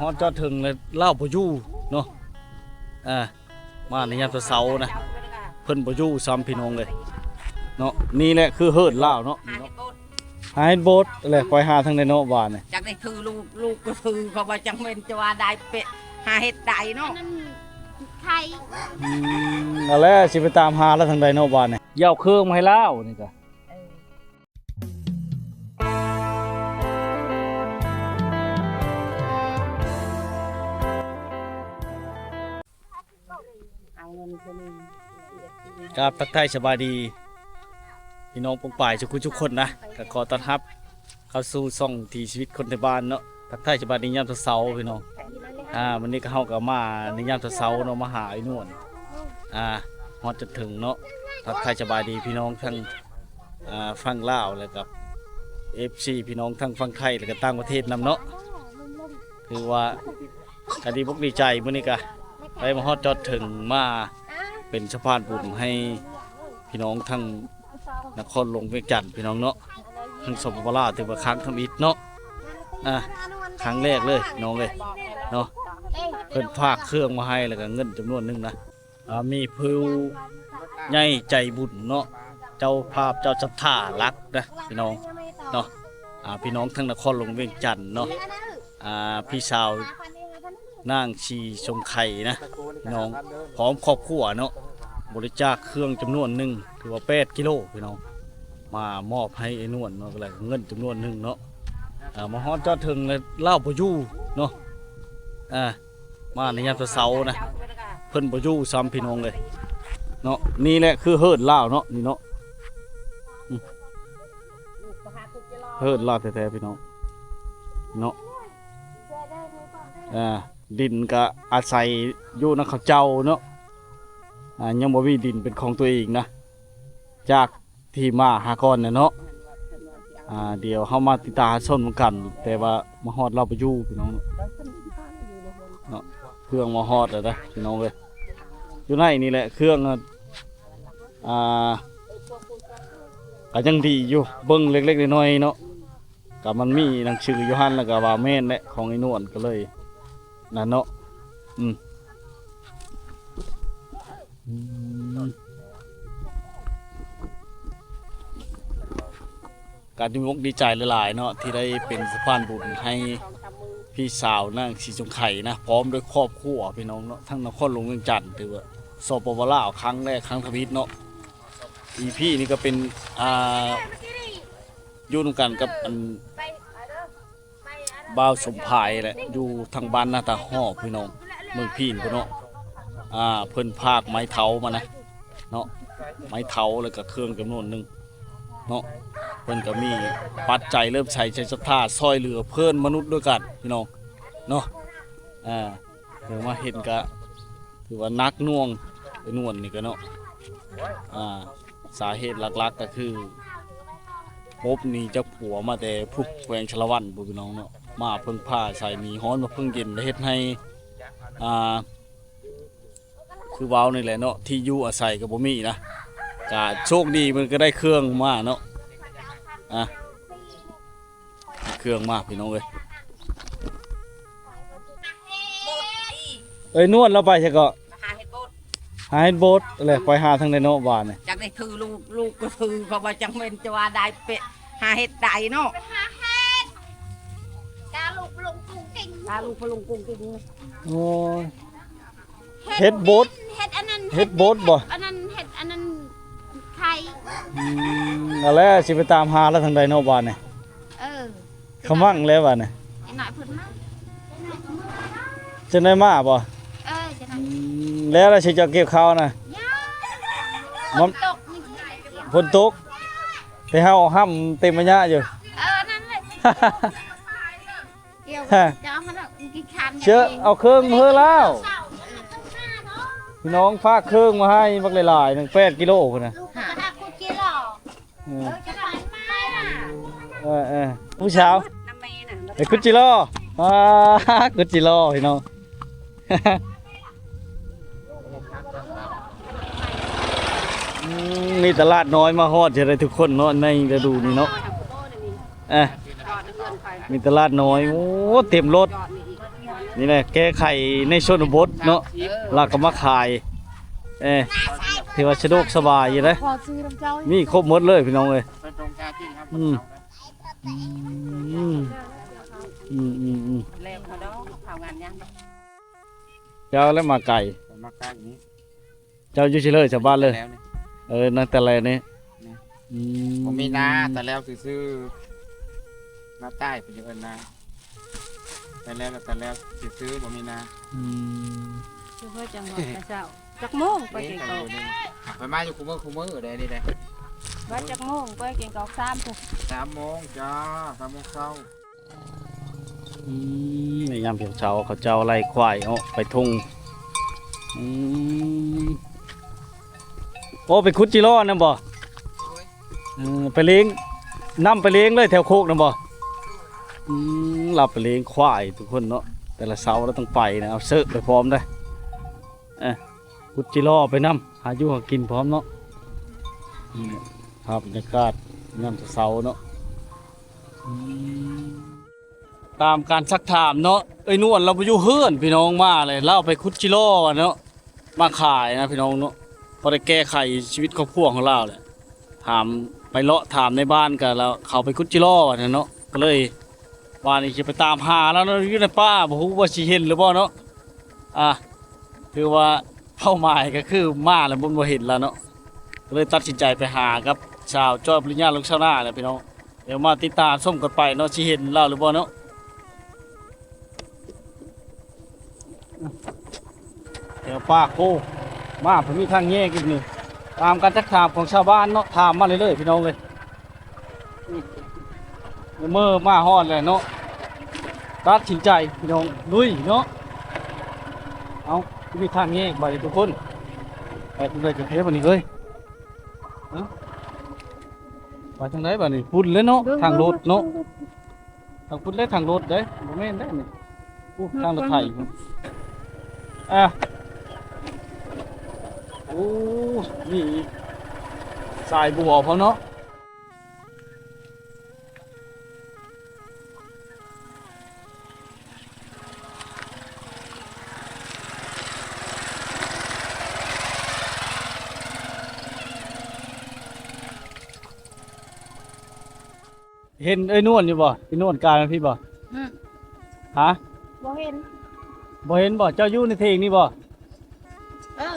ຮອດຈອດເຖິງແລ້ວ ລາວບໍ່ຢູ່ເນາະ. ອ່າ ມາໃນຍາມເຊົ້າໆນະ ເພິ່ນບໍ່ຢູ່ຊ້ຳ ພີ່ນ້ອງເອີຍເນາະ. ນີ້ແຫຼະຄືເຮີດລາວເນາະ ຫາເຮັດບົດແຫຼະ. ຂ້ອຍຫາທາງໃດເນາະບາດນີ້ ຈັກໄດ້ຖືລູກ ລູກກໍຖື ເຂົາວ່າຈັກແມ່ນຈະວ່າໄດ້ເປະ ຫາເຮັດໄດ້ເນາະ. ອືມ ເອົາແຫຼະ ຊິໄປຕາມຫາລາວທາງໃດເນາະບາດນີ້. ຢ່າເອົາເຄື່ອງມາໃຫ້ລາວນີ້ກະ ກາບທັກທາຍສະບາຍດີພີ່ນ້ອງປົງປາຍທຸກຄົນນະ. ກໍຂໍຕ້ອນຮັບເຂົ້າສູ່ຊ່ອງວິຖີຊີວິດຄົນໄທບ້ານເນາະ. ທັກທາຍສະບາຍດີຍາມເຊົ້າໆ ພີ່ນ້ອງ. ອ່າ ມື້ນີ້ກໍເຮົາກໍມາໃນຍາມເຊົ້າໆເນາະ ມາຫາໄອ້ນວນ. ອ່າ ຮອດຈົນເຖິງເນາະ. ທັກທາຍສະບາຍດີພີ່ນ້ອງທັງ ອ່າ ຝັ່ງລາວ ແລ້ວກໍ ເອັຟຊີ ພີ່ນ້ອງທັງຝັ່ງໄທ ແລ້ວກໍຕ່າງປະເທດນຳເນາະ. ຖືວ່າກໍດີອົກດີໃຈ ມື້ນີ້ກໍໄດ້ມາຮອດຈອດເຖິງ ມາເປັນສະພານບຸນໃຫ້ພີ່ນ້ອງທັງ ນະຄອນຫຼວງວຽງຈັນ ພີ່ນ້ອງເນາະ. ທັງ ສປປ ລາວ ຖືວ່າຄັ້ງທຳອິດເນາະ. ອ່າ ຄັ້ງແລກເລີຍພີ່ນ້ອງເອີຍເນາະ. ເພິ່ນຝາກເຄື່ອງມາໃຫ້ ແລ້ວກໍເງິນຈຳນວນໜຶ່ງນະ. ອ່າ ມີຜູ້ໃຫຍ່ໃຈບຸນເນາະ ເຈົ້າພາບເຈົ້າສັດທາຫຼັກນະ ພີ່ນ້ອງເນາະ. ອ່າ ພີ່ນ້ອງທັງນະຄອນຫຼວງວຽງຈັນເນາະ. ອ່າ ພີ່ສາວນາງສີສົງໄຄນະ ພີ່ນ້ອງ ພ້ອມຄອບຄົວເນາະ ບໍລິຈາກເຄື່ອງຈຳນວນໜຶ່ງ ຖືວ່າແປດກິໂລ ພີ່ນ້ອງ ມາມອບໃຫ້ໄອ້ນວນເນາະ ແລ້ວກໍເງິນຈຳນວນໜຶ່ງເນາະ. ອ່າ ມາຮອດຈອດເຖິງແລ້ວ ລາວບໍ່ຢູ່ເນາະ. ອ່າ ມາໃນຍາມເຊົ້າໆນະ ເພິ່ນບໍ່ຢູ່ຊ້ຳ ພີ່ນ້ອງເອີຍເນາະ. ນີ້ແຫຼະຄືເຮີດລາວເນາະ ນີ້ເນາະ. ອືມ ເຮີດລາວແທ້ໆ ພີ່ນ້ອງເນາະ. ອ່າ ດິນກະອາໄສຢູ່ນຳເຂົາເຈົ້າເນາະ. ອ່າ ຍັງບໍ່ມີດິນເປັນຂອງຕົວເອງນະ ຈາກທີ່ມາຫາກ່ອນນະເນາະ. ອ່າ ດຽວເຮົາມາຕິດຕາມຮັບຊົມນຳກັນ ແຕ່ວ່າມາຮອດລາວບໍ່ຢູ່ ພີ່ນ້ອງເນາະ. ເຄື່ອງມາຮອດແລ້ວເດີ ພີ່ນ້ອງເອີຍ. ຢູ່ໃນນີ້ແຫຼະ ເຄື່ອງ ອ່າ ກໍຍັງດີຢູ່ ເບິ່ງເລັກໆນ້ອຍໆເນາະ. ກໍມັນມີໜັງສືຢູ່ຫັ້ນ ແລ້ວກໍວ່າແມ່ນແຫຼະ ຂອງໄອ້ນວນ ກໍເລີຍນັ້ນເນາະ. ອືມ ອືມ ກໍດີອົກດີໃຈຫຼາຍໆເນາະ ທີ່ໄດ້ເປັນສະພານບຸນໃຫ້ພີ່ສາວນາງສີສົງໄຄນະ ພ້ອມດ້ວຍຄອບຄົວ ພີ່ນ້ອງເນາະ ທັງນະຄອນຫຼວງວຽງຈັນ ຖືວ່າ ສປປ ລາວ ຄັ້ງແລກ ຄັ້ງທຳອິດເນາະ. ອີພີນີ້ກໍເປັນ ອ່າ ຢູ່ນຳກັນກັບອັນ ບ່າວສົມພາຍແຫຼະ ຢູ່ທາງບ້ານນາຕາຫໍ ພີ່ນ້ອງ ເມືອງພີນພຸ້ນເນາະ. ອ່າ ເພິ່ນຝາກໄມ້ເທົາມານະເນາະ ໄມ້ເທົາ ແລ້ວກໍເຄື່ອງຈຳນວນໜຶ່ງເນາະ. ເພິ່ນກໍມີປັດໄຈເລີ່ມໃສໃຈສັດທາ ຊ່ອຍເຫຼືອເພື່ອນມະນຸດດ້ວຍກັນ ພີ່ນ້ອງເນາະ. ອ່າ ເດີນມາເຫັນກະຖືວ່າໜັກໜ່ວງ ໄອ້ນວນນີ້ກະເນາະ. ອ່າ ສາເຫດຫຼັກໆກະຄືປົບໜີຈາກຜົວມາແຕ່ພຸ້ນ ແຂວງສາລະວັນພຸ້ນ ພີ່ນ້ອງເນາະ. ມາເພິ່ງພາອາໄສ ມີຮ້ອນມາເພິ່ງເຢັນ ແລະ ເຮັດໃຫ້ ອ່າ ຄືເວົ້ານີ້ແຫຼະເນາະ ທີ່ຢູ່ອາໄສກະບໍ່ມີນະ. ກະໂຊກດີເພິ່ນກະໄດ້ເຄື່ອງມາເນາະ. ອ່າ ເຄື່ອງມາພີ່ນ້ອງເອີຍ. ເອີຍ ນວນລາວໄປໃສເກາະ? ຫາເຮັດບົດ ຫາເຮັດບົດແຫຼະ. ຂ້ອຍຫາທາງໃດເນາະບາດນີ້ ຈັກໄດ້ຖືລູກ ລູກກໍຖື ເຂົາວ່າຈັກແມ່ນຈະວ່າໄດ້ເປະ ຫາເຮັດໄດ້ເນາະ. ຫາເຮັດ ກາລູກພະລຸງກຸງກິງ ກາລູກພະລຸງກຸງກິງ. ໂອ້ຍ ເຮັດບົດ ເຮັດອັນນັ້ນ ເຮັດບົດບໍ່? ອັນນັ້ນ ເຮັດອັນນັ້ນ ໄຂ່. ອືມ ນັ້ນແຫຼະ ຊິໄປຕາມຫາລາວທາງໃດເນາະບາດນີ້. ເອີ ຂະມັງແລ້ວບາດນີ້ ອີກໜ້ອຍເພິ່ນມາ. ຈັ່ງໃດມາບໍ່? ເອີ ຈັ່ງໃດ. ອືມ ແລ້ວລະຊິເຈົ້າເກັບເຂົ້ານະ? ຍັງ ມັນ ຝົນຕົກ ຝົນຕົກ ແຕ່ເຮົາຫ້ຳເຕັມໄລຍະຢູ່. ເອີ ນັ້ນແຫຼະ ກ່ຽວ ເຈົ້າຫັ້ນແຫຼະ ກິນຄານ ເຊີ ເອົາເຄື່ອງມາເຮີແລ້ວ. ພີ່ນ້ອງຝາກເຄື່ອງມາໃຫ້ບັກຫຼາຍໆ ໜຶ່ງ ແປດກິໂລພຸ້ນນະ. ເອີ ເອີ ເອີ ຜູ້ສາວ ນຳແມ່ນະ ໄປຂຸດຈິລໍ ອ່າ ຂຸດຈິລໍພີ່ນ້ອງ. ອືມ ມີຕະຫຼາດນ້ອຍມາຮອດຈະໄດ້ທຸກຄົນເນາະ ໃນລະດູນີ້ເນາະ. ເອີ ມີຕະຫຼາດນ້ອຍ ໂອ້ ເຕັມລົດ ນີ້ແຫຼະ ແກ້ໄຂໃນຊົນນະບົດເນາະ ແລ້ວກໍມາຂາຍ ເອີ ຖືວ່າສະດວກສະບາຍຢູ່ເດ້ ຂໍຊື້ນຳເຈົ້າ ມີຄົບໝົດເລີຍພີ່ນ້ອງເອີຍ. ອືມ ອືມ ອືມ ອືມ ແລ້ວເຂົາດອກເຂົາງານຍັງ ເຈົ້າແລ້ວມາໄກ ມາໄກນີ້ ເຈົ້າຢູ່ຊິເລີຍຊາວບ້ານເລີຍ ແຕ່ແລ້ວນີ້ ເອີ ນາແຕ່ແລ້ວນີ້ ນີ້ ອືມ ບໍ່ມີນາ ແຕ່ແລ້ວຊື່ໆ ນາໃຕ້ເພິ່ນເອີ້ນນາ ແຕ່ແລ້ວ ແຕ່ແລ້ວຊື່ໆ ບໍ່ມີນາ ອືມ ຄືເພິ່ນຈັ່ງວ່າແຕ່ເຊົ້າ ຈັກໂມງໄປກິນເຂົ້າ ນີ້ກໍຢູ່ນີ້ ຂ້ອຍມາຢູ່ຄູ່ມື້ ຄູ່ມື້ເດ້ນີ້ເດ້ ວ່າຈັກໂມງໄປກິນເຂົ້າ ສາມໂມງ ສາມໂມງຈ້າ ສາມໂມງເຊົ້າ. ອືມ ໃນຍາມເຊົ້າເຂົາເຈົ້າໄລ່ຄວາຍອອກໄປທົ່ງ ອືມ ໂອ້ ໄປຂຸດຈິລໍນຳບໍ່? ເອີ ໄປລ້ຽງ ນຳໄປລ້ຽງເລີຍແຖວໂຄກນຳບໍ່? ອືມ ລາວໄປລ້ຽງຄວາຍທຸກຄົນເນາະ ແຕ່ລະເຊົ້າລາວຕ້ອງໄປນະ ເອົາເສີກໄປພ້ອມເດ້ ເອີ ຂຸດຈິລໍໄປນຳ ຫາຢູ່ຫາກິນພ້ອມເນາະ ອືມ ພາບບັນຍາກາດຍາມເຊົ້າໆເນາະ ອືມ ຕາມການຊັກຖາມເນາະ ເອີຍນວນລາວບໍ່ຢູ່ເຮືອນ ພີ່ນ້ອງມາເລີຍ ລາວໄປຂຸດຈິລໍວ່າເນາະ ມາຂາຍນະພີ່ນ້ອງເນາະ ພໍໄດ້ແກ້ໄຂຊີວິດຄອບຄົວຂອງລາວແຫຼະ ຖາມ ໄປເລາະຖາມໃນບ້ານກໍລາວເຂົາໄປຂຸດຈິລໍວ່າຊັ້ນເນາະ ກໍເລີຍວ່ານີ້ຊິໄປຕາມຫາລາວເນາະ ຢູ່ໃນປ່າ ບໍ່ຮູ້ວ່າຊິເຫັນຫຼືບໍ່ເນາະ ອ່າ ຖືວ່າເປົ້າໝາຍກໍຄືມາແລ້ວບໍ່ ບໍ່ເຫັນລາວເນາະ ກໍເລີຍຕັດສິນໃຈໄປຫາກັບສາວຈ້ອຍ ປະລິນຍາ ລູກຊາວນາແຫຼະພີ່ນ້ອງ. ດຽວມາຕິດຕາມຊົມກັນໄປເນາະ ຊິເຫັນລາວຫຼືບໍ່ເນາະ ແຖວປ່າໂຄ ມາ ເພິ່ນມີທາງແຍກອີກນີ້ ຕາມການຈັກຖາມຂອງຊາວບ້ານເນາະ ຖາມມາເລື້ອຍໆ ພີ່ນ້ອງເອີຍ ເມື່ອມາຮອດແລ້ວເນາະ ຕັດສິນໃຈພີ່ນ້ອງ ລຸຍເນາະ ເອົາ ມີທາງແຍກບາດນີ້ທຸກຄົນ ໄປທາງໃດກັນແທ້ບາດນີ້ເອີຍ ຮະ? ໄປທາງໃດບາດນີ້? ພຸ້ນແຫຼະເນາະ ເບິ່ງ ທາງລົດເນາະ ເບິ່ງ ເບິ່ງ ທາງພຸ້ນແຫຼະ ທາງລົດເດ້ ບໍ່ແມ່ນເດ້ນີ້ ໂອ້ ເບິ່ງ ທາງລົດໄຖພຸ້ນ ອ່ະ ໂອ້ ມີສາຍບົວພ້ອມເນາະ. ເຫັນເອື້ອຍນວນຢູ່ບໍ່? ເອື້ອຍນວນກາຍມາພີ້ບໍ່? ອືມ ຮະ? ບໍ່ເຫັນ ບໍ່ເຫັນບໍ່? ເຈົ້າຢູ່ໃນເຖງນີ້ບໍ່? ເອີ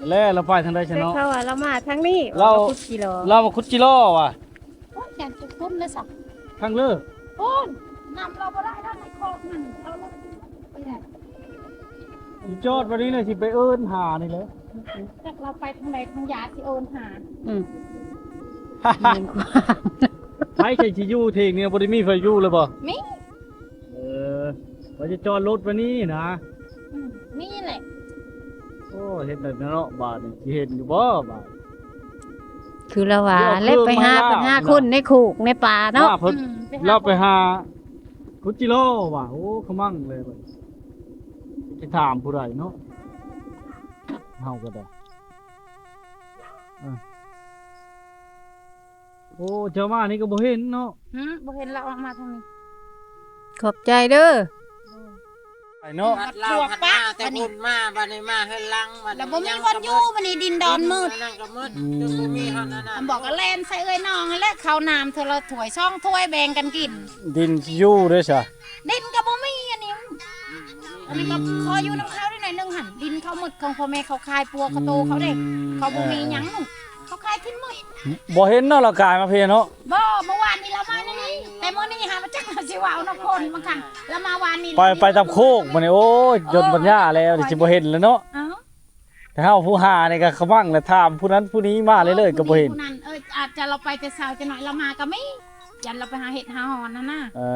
ແລ້ວລາວໄປທາງໃດຊັ້ນເນາະ? ເຂົາວ່າລາວມາທາງນີ້ ລາວມາຂຸດຈີຫຼໍ ລາວມາຂຸດຈີຫຼໍວ່າ. ໂອ້ຍ ຢ້ານຈະຄົນເດ້ຊະ ທາງເລີ ໂອ້ຍ ນຳລາວບໍ່ໄດ້ດອກ ໃນຄອກນັ້ນ ເອົາລາວໄປໄດ້ ຊິຈອດວັນນີ້ນະ ຊິໄປເອີ້ນຫານີ້ແຫຼະ ຈັກລາວໄປທາງໃດ ທາງຢາຊິເອີ້ນຫາ ອືມ ແມ່ນຄວາມ ໃຜໃຈຊິຢູ່ເຖງນີ້ ບໍ່ໄດ້ມີໃຜຢູ່ເລີຍບໍ່? ມີ ເອີ ວ່າຈະຈອດລົດໄວ້ນີ້ນະ ອືມ ມີແຫຼະ ໂອ້ ເຮັດແບບນັ້ນເນາະ ບາດນີ້ຊິເຫັນຢູ່ບໍ່ບາດ? ຄືລາວວ່າ ແລ້ວໄປຫາ ໄປຫາຄົນໃນໂຄກໃນປ່າເນາະ ອືມ ລາວໄປຫາ ຂຸດຈີຫຼໍວ່າ ໂອ້ ຂະມັງເລີຍ ຊິຖາມຜູ້ໃດເນາະ ເຮົາກໍໄດ້ ເອີ ໂອ້ ເຈົ້າມານີ້ກໍບໍ່ເຫັນເນາະ ຫື ບໍ່ເຫັນລາວອອກມາທາງນີ້ ຂອບໃຈເດີ ໄປເນາະ ລາວພັດມາແຕ່ພຸ້ນມາ ບັດນີ້ມາເຮືອນຫຼັງ ບັດນີ້ ແລ້ວບໍ່ມີບ່ອນຢູ່ ບັດນີ້ດິນດອນມືດ ນັ້ນກໍມືດ ອືມ ບໍ່ມີເທົ່ານັ້ນນະ ມັນບອກກໍແລ່ນໃສ່ເອື້ອຍນ້ອງຫັ້ນແຫຼະ ເຂົ້ານ້ຳເທື່ອລະຖ້ວຍສອງຖ້ວຍ ແບ່ງກັນກິນ ດິນຊິຢູ່ເດ້ຊະ ດິນກໍບໍ່ມີ ອັນນີ້ ອັນນີ້ກໍຂໍຢູ່ນຳເຂົາໄດ້ໜ້ອຍໜຶ່ງຫັ້ນ ດິນເຂົາໝົດ ຂອງພໍ່ແມ່ເຂົາຂາຍປົວເຂົາໂຕເຂົາເດ້ ອືມ ເຂົາບໍ່ມີຫຍັງ ເຂົາຂາຍຖິ້ມໝົດ ບໍ່ເຫັນເນາະ ລາວກາຍມາພີ້ເນາະ ບໍ່ ເມື່ອວານນີ້ລາວມານີ້ ແຕ່ມື້ນີ້ຫາບໍ່ຈັກລາວຊິເວົ້ານຳຄົນບາງຄັ້ງ ລາວມາວານນີ້ ໄປ ໄປຕາມໂຄກມື້ນີ້ ໂອ້ຍ ຈົນປັນຍາແລ້ວ ເອີ ຊິບໍ່ເຫັນແລ້ວເນາະ ເອົ້າ ແຕ່ເຮົາຜູ້ຫານີ້ກໍຂະມັງແຫຼະ ຖາມຜູ້ນັ້ນຜູ້ນີ້ມາເລື້ອຍໆ ກໍບໍ່ເຫັນ ຜູ້ນັ້ນ ເອີ ອາດຈະລາວໄປແຕ່ເຊົ້າຈັກໜ້ອຍ ລາວມາກໍມີ ຢ້ານລາວໄປຫາເຫັດຫາຫອນຫັ້ນນະ ເອີ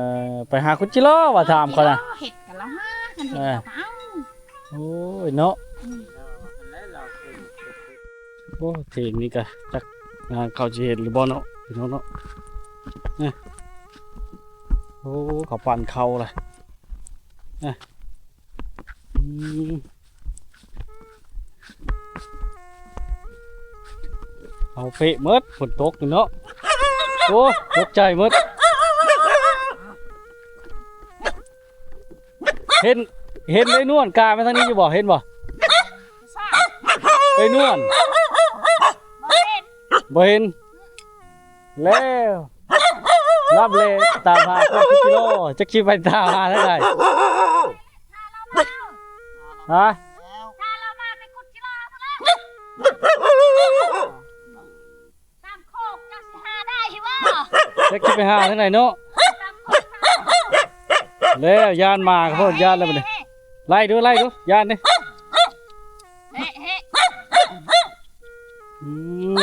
ໄປຫາຂຸດຈີຫຼໍວ່າ ຖາມເຂົານະ ເຫັດກໍລາວຫາ ຄັນເຫັດ ເອີ ລາວກໍເອົາ ໂອ້ຍເນາະ ອືມ ໂອ້ ເຖງນີ້ກະຈັກງານເຂົາຊິເຫັນຫຼືບໍ່ເນາະ ພີ່ນ້ອງເນາະ ນີ້ ໂອ້ ເຂົາປັ່ນເຂົ້າລະ ນີ້ ອືມ ເອົາເປະໝົດ ຝົນຕົກນີ້ເນາະ ໂອ້ ຕົກໃຈໝົດ. ເຫັນ ເຫັນໄອ້ນວນກາຍມາທາງນີ້ຢູ່ບໍ່? ເຫັນບໍ່? ໄອ້ນວນ ບໍ່ເຫັນ ແລ້ວ ລຳແລຕາມຫາຄົນຂຸດຈິລໍ ຈັກຊິໄປຕາມຫາທາງໃດ? ຮະ? ຕາມໂຄກ ເຈົ້າຊິຫາໄດ້ບໍ່? ຈັກຊິໄປຫາທາງໃດເນາະ? ຕາມໂຄກ ແລ້ວຢ້ານໝາ ໂພດ ຢ້ານແລ້ວບັດນີ້ ໄລ່ດູ ໄລ່ດູ ຢ້ານເດ້. ເຮະ ເຮະ ອືມ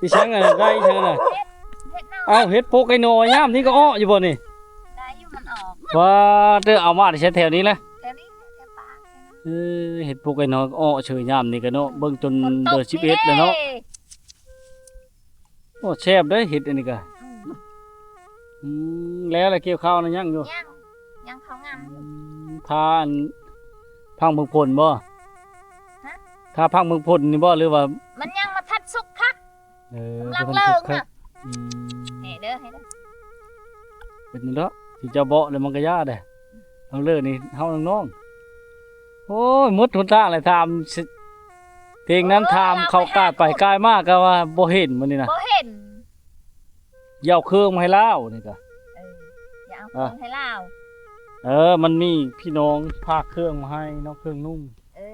ອີຫຍັງນະ? ໄດ້ອີຫຍັງນະ? ເຫັດ ເຫັດເນາະ. ເອົ້າ ເຫັດປົກໄອ້ໜໍຍາມນີ້ກໍເອາະຢູ່ບໍ່ນີ້? ໄດ້ຢູ່ ມັນອອກ. ວ່າແຕ່ເອົາມາແຕ່ໃສແຖວນີ້ແຫຼະ? ແຖວນີ້ແຫຼະ ແຖວປ່າ. ເອີ ເຫັດປົກໄອ້ໜໍກໍເອາະເຊີຍຍາມນີ້ກໍເນາະ ເບິ່ງຈົນເດືອນສິບເອັດແລ້ວເນາະ. ໂອ້ ແຊບເດ້ເຫັດອັນນີ້ກະ. ອືມ ອືມ ແລ້ວລະ ກ່ຽວເຂົ້ານະ ຍັງຢູ່? ຍັງ ຍັງເຂົ້າງາມຢູ່. ອືມ ຖ້າອັນ ພັງເບິ່ງຜົນບໍ່? ຮະ? ຖ້າພັງເບິ່ງຜົນນີ້ບໍ່ ຫຼືວ່າ ມັນຍັງບໍ່ທັນສຸກຄັກ. ເອີ ກຳລັງເລີງນະ. ອືມ ເຮັດເດີ ເຮັດເດີ ເປັນດອກ ຊິເຈົ້າເບາະແລ້ວມັນກະຢ່າເດ້. ເອົາເລີນີ້ເຮົານ້ອງໆ ໂອ້ຍ ໝົດຫົນທາງແລ້ວ ຖາມ ເຖິງນັ້ນ ເອີ ຖາມເຂົາກາຍໄປກາຍມາກໍວ່າບໍ່ເຫັນມື້ນີ້ນະ ບໍ່ເຫັນ. ຢ່າເອົາເຄື່ອງມາໃຫ້ລາວນີ້ກະ ເອີ ຢ່າເອົາເຄື່ອງໃຫ້ລາວ. ເອີ ມັນມີພີ່ນ້ອງພາເຄື່ອງມາໃຫ້ເນາະ ເຄື່ອງນຸ່ງ. ເອີ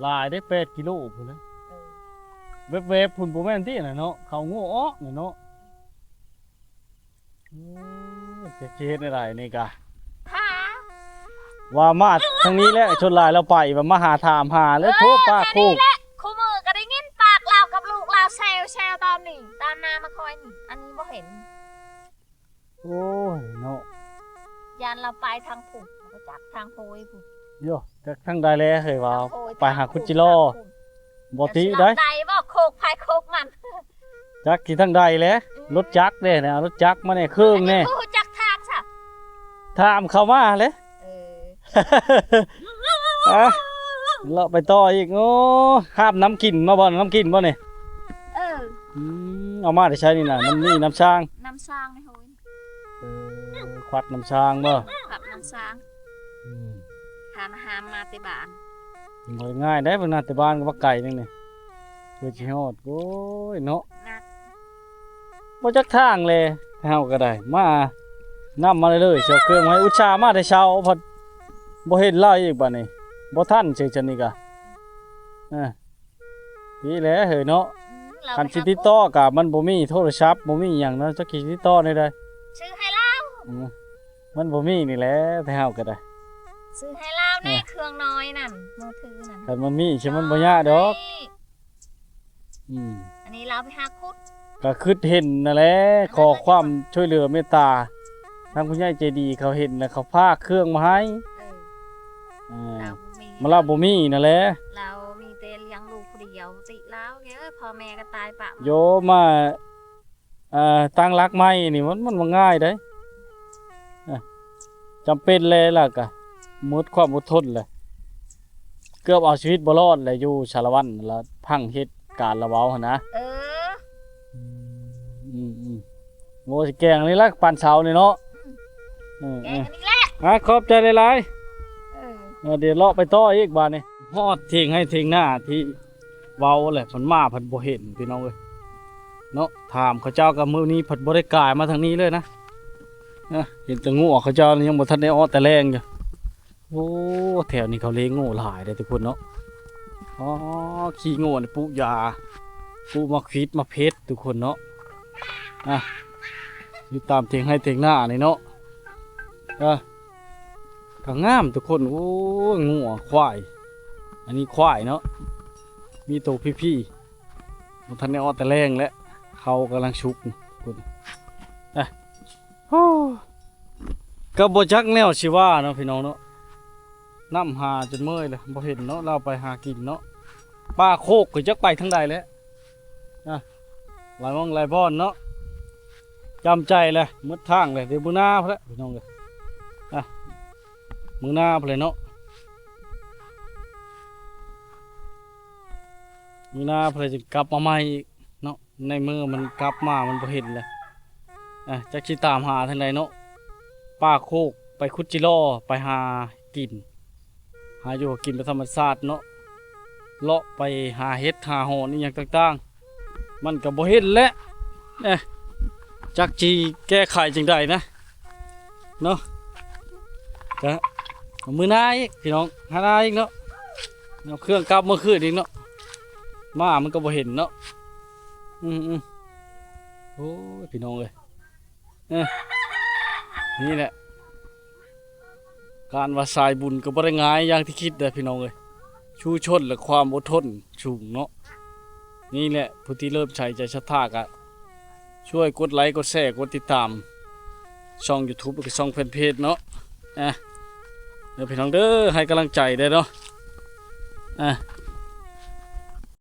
ຫຼາຍເດ້ ແປດກິໂລພຸ້ນນະ. ເອີ ແວບໆພຸ້ນ ບໍ່ແມ່ນຕິນະເນາະ ເຂົາໂງ່ອອກນະເນາະ. ໂອ້ຍ ຈັກຊິເຮັດແນວໃດນີ້ກະ ຫາ ວ່າມາທາງນີ້ແຫຼະ ສ່ວນຫຼາຍລາວໄປ ວ່າມາຫາ ຖາມຫາເລີຍ. ເອີ ໂທປາກໂຄກ ທາງນີ້ແຫຼະ ຄູ່ມື້ກໍໄດ້ຍິນປາກລາວກັບລູກລາວແຊວໆ ຕອນນີ້ ຕາມໜ້າມາຄອຍນີ້ ອັນນີ້ບໍ່ເຫັນ. ໂອ້ຍເນາະ ຢ້ານລາວໄປທາງພຸ້ນ ບໍ່ຈັກທາງໂພຍພຸ້ນ. ໂຢ ຈັກທາງໃດແລເຮີ້ຍ ວ່າໄປຫາຄຸດຈິລໍ ບໍ່ຕິໄດ໋ ໄດ້ບໍ່ ໂຄກໃຜໂຄກມັນ ຈັກຊິທາງໃດແລ. ອືມ ລົດຈັກເດ້ນະ ລົດຈັກມາແດ່ ເຄື່ອງແດ່ ອັນນີ້ບໍ່ຮູ້ຈັກທາງຊະ ຖາມເຂົາມາເລີຍ. ເອີ ອະ ເລາະໄປຕໍ່ອີກ. ໂອ້ ຫາບນ້ຳກິນມາບໍ່ ນ້ຳກິນບໍ່ນີ້? ເອີ ອືມ ເອົາມາແຕ່ໃສນີ້ນະ? ນ້ຳນີ້ ນ້ຳຊາງ ນ້ຳຊາງໃນໂຮຍ. ເອີ ຄວັກນ້ຳຊາງບໍ່? ຄວັກນ້ຳຊາງ. ອືມ ຫາມ ຫາມມາແຕ່ບ້ານ ບໍ່ໄດ້ງ່າຍເດ້ ເພິ່ນນະ ແຕ່ບ້ານກໍບັກໄກໜຶ່ງນີ້ ເພື່ອຊິຮອດ. ໂອ້ຍເນາະ ບໍ່ຈັກທາງແລ ເຮົາກໍໄດ້ມາ ນຳມາເລີຍໆ ເຈົ້າເຄື່ອງມາໃຫ້ ອຸດສ່າມາແຕ່ເຊົ້າ ພັດບໍ່ເຫັນລາວອີກບາດນີ້ ບໍ່ທັນເຊິ່ງຊັ້ນນີ້ກະ. ເອີ ນີ້ແຫຼະເຮີ້ຍເນາະ ອືມ ຄັນຊິຕິດຕໍ່ກະມັນບໍ່ມີໂທລະສັບ ບໍ່ມີຫຍັງເນາະ ຈັກຊິຕິດຕໍ່ແນວໃດ? ຊື້ໃຫ້ລາວ. ອືມ ມັນບໍ່ມີນີ້ແຫຼະ ແຕ່ເຮົາກໍໄດ້ ຊື້ໃຫ້ລາວແດ່ ເອີ ເຄື່ອງນ້ອຍນັ້ນ ມືຖືນັ້ນ ຄັນມັນມີຊິມັນບໍ່ຍາກດອກ. ອືມ ອັນນີ້ລາວໄປຫາຂຸດ ກໍຄິດເຫັນນັ້ນແຫຼະ ເອີ ຂໍຄວາມຊ່ວຍເຫຼືອເມດຕາ ທາງຜູ້ໃຫຍ່ໃຈດີເຂົາເຫັນແລ້ວ ເຂົາພາເຄື່ອງມາໃຫ້. ເອີ ເອີ ລາວບໍ່ມີ ມາລາວບໍ່ມີນັ້ນແຫຼະ ລາວມີແຕ່ລ້ຽງລູກຜູ້ດຽວ ຕິລາວເອີຍ ພໍ່ແມ່ກໍຕາຍປະ. ໂຍມາ ເອີ ຕັ້ງຫຼັກໃໝ່ນີ້ ມັນ ມັນບໍ່ງ່າຍເດ້. ເອີ ຈຳເປັນແລ້ວ ລະກະໝົດຄວາມອົດທົນແລ້ວ ເກືອບເອົາຊີວິດບໍ່ລອດແລ້ວ ຢູ່ສາລະວັນລະພັງເຫດການລະເວົ້າຫັ້ນນະ. ເອີ ອືມໆ ໂອ້ ຊິແກງອັນນີ້ລະ ປັນເສົານີ້ເນາະ. ອືມ ເອີ ແກງອັນນີ້ແຫຼະ ອາ ຂອບໃຈຫຼາຍໆ. ເອີ ເອີ ດຽວເລາະໄປຕໍ່ອີກບາດນີ້ ຮອດຖຽງໄຮ່ຖຽງນາທີ່ເວົ້າແຫຼະ ເພິ່ນມາເພິ່ນບໍ່ເຫັນ ພີ່ນ້ອງເອີຍເນາະ. ຖາມເຂົາເຈົ້າກໍມື້ນີ້ເພິ່ນບໍ່ໄດ້ກາຍມາທາງນີ້ເລີຍນະ ເອີ ເຫັນແຕ່ງົວເຂົາເຈົ້າຍັງບໍ່ທັນໄດ້ເອາະແຕ່ແລງຢູ່. ໂອ້ ແຖວນີ້ເຂົາລ້ຽງງົວຫຼາຍເດ້ທຸກຄົນເນາະ. ອໍ ຂີ້ງົວນີ້ປູກຢາ ປູກໝາກພິດໝາກເຜັດທຸກຄົນເນາະ. ອະ ຢູ່ຕາມຖຽງໄຮ່ຖຽງນານີ້ເນາະ. ເອີ ກໍງາມທຸກຄົນ. ໂອ້ຍ ງົວ ຄວາຍ ອັນນີ້ຄວາຍເນາະ ມີໂຕພີໆ ບໍ່ທັນໄດ້ເອາະແຕ່ແລງແຫຼະ ເຂົ້າກຳລັງສຸກພຸ້ນ. ອະ ໂອ້ ກໍບໍ່ຈັກແນວຊິວ່າເນາະ ພີ່ນ້ອງເນາະ ນຳຫາຈົນເມື່ອຍແລ້ວ ບໍ່ເຫັນເນາະ ລາວໄປຫາກິນເນາະ. ປ່າໂຄກກໍຈັກໄປທາງໃດແລ້ວ ອະ ຫຼາຍໝ່ອງຫຼາຍບ່ອນເນາະ ຈຳໃຈແລ້ວ ໝົດທາງແລ້ວ. ດຽວມື້ໜ້າພຸ້ນແຫຼະ ພີ່ນ້ອງເອີຍ ອະ ມື້ໜ້າພຸ້ນແຫຼະເນາະ ມື້ໜ້າພຸ້ນແຫຼະຈຶ່ງກັບມາໃໝ່ອີກເນາະ. ໃນເມື່ອມັນກັບມາມັນບໍ່ເຫັນແລ້ວ ອະ ຈັກຊິຕາມຫາທາງໃດເນາະ. ປ່າໂຄກ ไปขุดจิหล่อ ไปหากิน หาอยู่หากินแบบธรรมชาติเนาะ เลาะไปหาเห็ดหาหอนอีหยังต่างๆ มันก็บ่เห็นแหละ เอ๊ะ จักสิแก้ไขจั่งใดนะ เนาะ ก็เอามื้อหน้าอีกพี่น้อง หาหน้าอีกเนาะ เอาเครื่องกลับเมื่อคืนอีกเนาะ มามันก็บ่เห็นเนาะ อืมๆ โอ้ย พี่น้องเอ้ย เอ้อ นี่แหละ การว่าสายบุญก็บ่ได้ง่ายอย่างที่คิดเด้อพี่น้องเอ้ย ชูชนและความอดทนสูงเนาะ นี่แหละ ผู้ที่เริ่มใส่ใจศรัทธาก็ช่วยกดไลค์ กดแชร์ กดติดตาม ช่องยูทูบ แล้วก็ช่องแฟนเพจเนาะ อ่ะ เด้อพี่น้องเด้อ ให้กำลังใจได้เนาะ อ่ะ